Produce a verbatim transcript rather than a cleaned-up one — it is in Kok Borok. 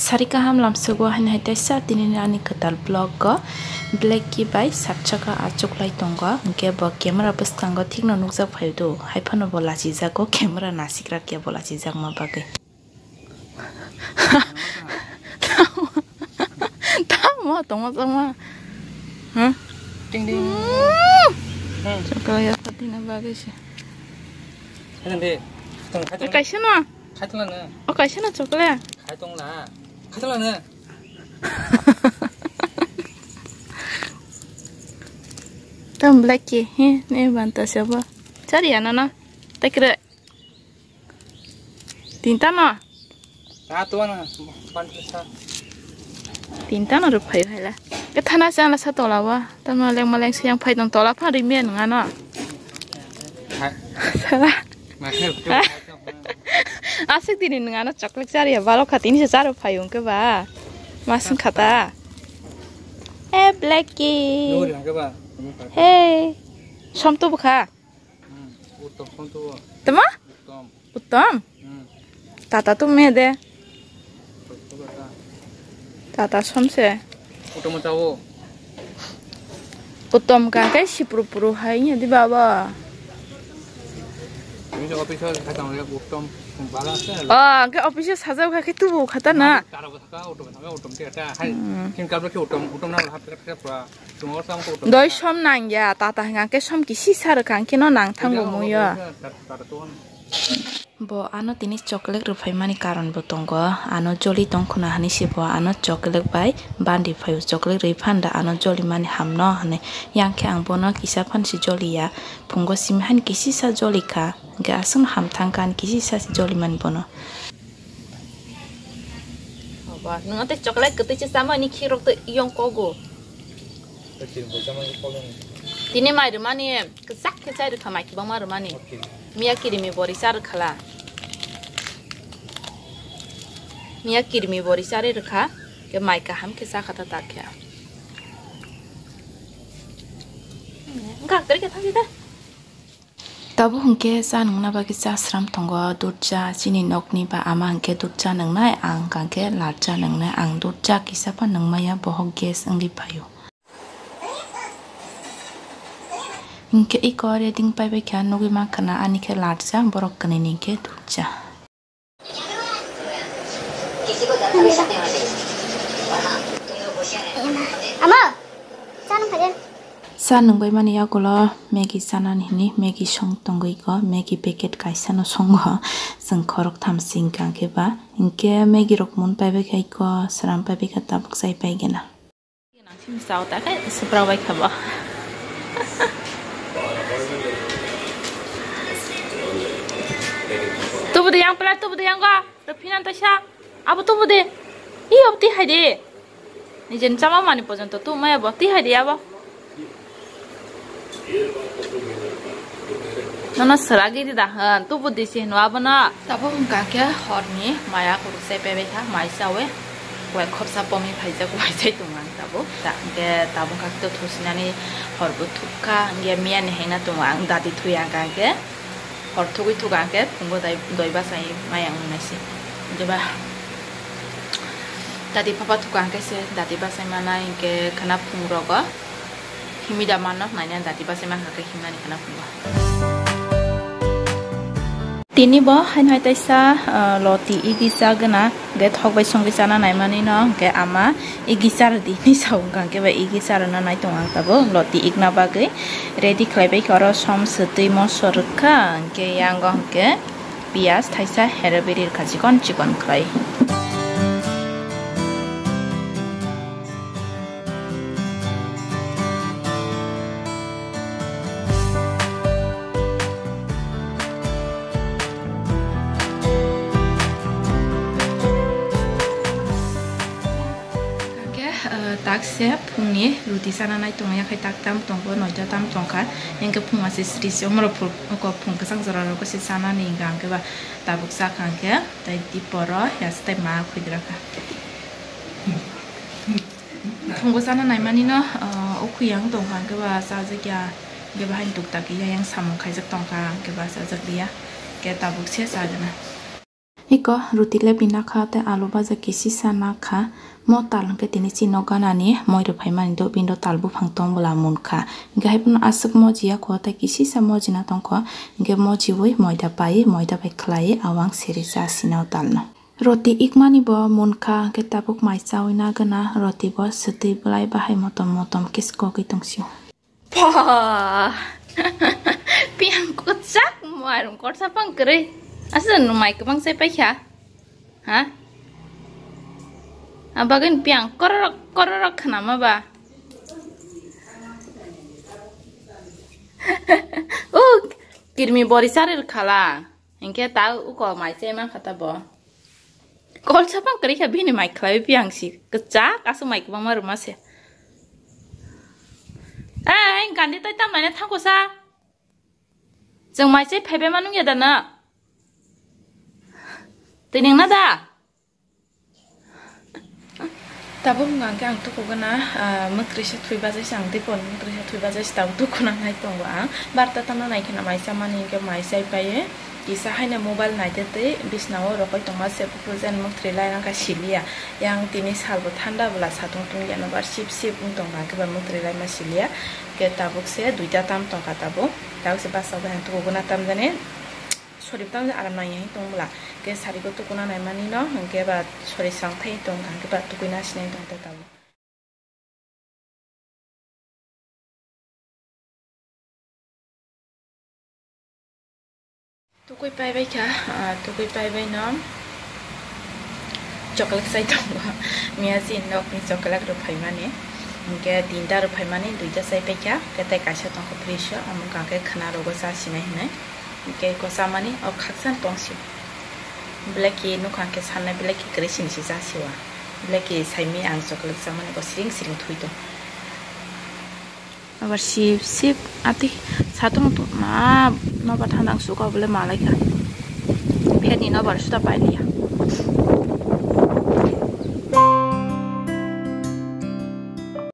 Sari kaham lamsogo haino hai teisa tinini ani kwtal vlog o Blacky bai sat chakha achuklai tongo, hwnkhe bo camera bwskango thikno nukjak phaio do, hai phano bo lachijago, camera nasikra khe bo lachijakma bagwi. Tamo, tamo, tamo. Huh? Ding, ding. Hmm. Hmm. Chakha ya patina bagwi se. Hai tong de. Tong, hai tong. Kaisa no. Khai tongla no. O kaisa no chocolate. Khai tongla. Khai tongla no. Tam Blacky, he, ne banta sabo. Chari ana na. Tekre. Tinta no. Ta to na. Banta sa. Tinta no ruphayo haila. Ke thana se ala sa tola wa. Tamo leng maleng se yang phai tong tola pha ri men nga no. Hai. Sala. Aswk tini nwng ano chocolate chariya balok kha, tini se charo phaio hwnkhe ba? Ma swng kha ta? Eh, Blacky. Nuri hwnkhe ba? Hey. Som tubu kha? Hmm, uttom som tubu. Tamo? Uttom. Uttom? Hmm. Tata tu me de. Tata somse. Uttom chao. Uttom ka kai sipru puru hai ya di baba. Ini office o kata orang uttom bala se. Oh, ke office o sajau ka ke tu bu kata na. Tara ba thaka uttom thaka uttom ke ata hai. Hmm. Kin kabla ke uttom uttom na hap thaka thaka pura. Doi som nang ya, tata hingke som kisi sa rwkha, hingke no nang thango muyo. Bo ano tini chocolate rwphaimani karon bo tongo, ano joli tongkhwna hinwi se bo ano chocolate bai bandi phaio, chocolate rwi phanda ano joli mani hamno hinwi. Yang khe ang bono kisa phan se joli ya, phungo simi hani kisi sa joli kha, hingke aswkno ham thang kha ani kisi sa se joli mani bono. Obo, nwng tei chocolate kwtwi se chamani khirok tei yong kogo. Tini mai rwmani kwchak khe chai rwkha mai kwbangma rwmani. Miya kirimi bori cha rwkhala. Miya kirimi bori chari rwkha. Ke mai kaham khe cha kha ta tak khe. Gak teri khe thang khe. Tabuk hwnkhe cha nungna bagwi cha sram tongo, dudh cha, chini nokni ba ama hwnkhe dudh cha nungnai, ang hwnkhe lal cha nungnai, ang dudh cha kisa pha nungmaya, bohok gas wngwi phaio. Hwnkhe iko reading paibai kha, nugwi mankha na ani khe lal cha, borok kwnwi ni hwnkhe dudh cha. Ama, cha nung phai de. Cha nungbai mani yagulo Maggi chanani hini, Maggi song tongwi ko, Maggi packet kaisa no songo, chwng khorok tham sing kha khe ba, hinkhe Maggi rok mun paibai khai ko, sram paibai kha tabuk chai pai gena. Nang simi sao ta khe swpra bai kha bo. Tubu de yang pala, tubu de yang ga. Rwphinan ta sa. Abo tubu de. I abo ti hai de. Nijen chama mani pojonto tu maya bo ti hai de abo. Nono swragwi rida hwn, tubu disi hwnwi abono. Tabuk wngkha khe horni maya kwrwsai paibai kha, mai chawi. Wai khopsa pomwi phaijak, wai chai tongo ang tabuk. Ta-, hwnkhe tabuk wngkha khe thusinani horbo thukha, hwnkhe miyani hengna tongo ang dati thuya hwnkha khe. Hor thugwi thuka hwnkhe phungo dai-, doi bachai maya wngnaisi. Jeba dati phapa thuka hwnkhe se dati bachai manai hwnkhe khwna phungrogo himida mano hwnwi dati bachai mankha khe himnani khwna phungo. Tini bo haino hai taisa, ah, loti igi cha gana hwnkhe thok bai songwi chana naimani no hwnkhe ama igi cha rwdi hinwi sa wngkha hwnkhe bai igi cha rwna nai tongo ang tabuk loti igna bagwi. Ready khlaibai khe oro som swtwi moso rwkha, hwnkhe yango hwnkhe piyaj thaisa hereberi rwkha chikon chikon khlai. Hwnkhe, eh, tak se phungni ruti chana nai tongo, yakhai tak tam tongo, noita tam tongkha. Hwnkhe phung ase sri se, omorok phul, oko phung kwchang jora rogo se chanani hwnkha, hwnkhe ba tabuk chakha hwnkhe, tei diporo ya se tei ma khuidrakha. Phungo chana naimani no, eh, ukhuyang tongkha, hwnkhe ba chajakya, hwnkhe ba haino tuktakya yang samung khaijak tongkha, hwnkhe ba chajakliya, hwnkhe tabuk se chagwna. Iko roti le bini nakha tei alu baja kisisa nakha. Mo tal hwnkhe tini chini nok ganani moi rwphaimani do, bini do tal buphang tong bwla munkha. Hwnkhe hai phano aswk moji yakho tei kisisa mojina tongkho. Hwnkhe mojiwi moida paiwi moida bai khlaiwi awang seri cha sina o talno. Roti ikmani bo munkha, hwnkhe tabuk mai chawi nagwna roti bo swtwi bwlai bahai motom motom khe swkogwi tongsio. Pah! Piyang kwchak, mairum korsa pang kwrwi. Asa nwng mai kwbang chai paikha? Ha? Abagwino piyang kororok kororok khwnama ba? O kirmi bori chari rwkhala. Hinkhe ta uko mai chai mankha ta bo. Kolsa pang kwrwi kha bini mai khlaiwi piyang si. Kwchak aswk mai kwbangma rwma se. Ei, gandhi tei tam laina thangkho sa. Chwng mai chai phaibai ma nungya da na? Twi nung na da? Tabuk wngkha hwnkhe ang tukugo na, ah, mwtrwisa thwi bajaisa ang tei pon mwtrwisa thwi bajaisa tabuk tuku nangnai tongo ang. Barta tamo nai kheno mai chamani hinkhe mai chai paiwi kisa haino mobile naitwi twi bisnao rokoi tongma se buphuru jan mwtrwi laina kha siliya. Yang tini salbo thanda bwla satung tungya nobar sip sip wng tongkha hwnkhe ba mwtrwi laima siliya. Khe tabuk se duita tam tongkha tabuk. Tabuk se basa bai ang tukugo na tamjani. Sori tang aram nang yang tong bwla. Ke sari ko tukuna nai mani no, hingke ba sori sang thai tong, hingke ba tukui na sinai tong ta tabo. Tukui pai bai kha, ah, tukui pai bai no. Chocolate sai tongo. Miya si nok ni chocolate rw phaimani. Hingke tinta rw phaimani, duita sai paikha. Kete kaisa tongkha fridge o, amo kangke khna rogo sa sinai hinai. Hingke ko samani o khaksa tongsi. Belai ke nukha hingke sanai belai ke kwrwi sini si jasiwa. Belai ke saimi ang chocolate samani bo siring siring thui tong. Abar sip sip ati satung tu ma nobar thandang suka bole malai kha. Phet ni nobar suda pai liya.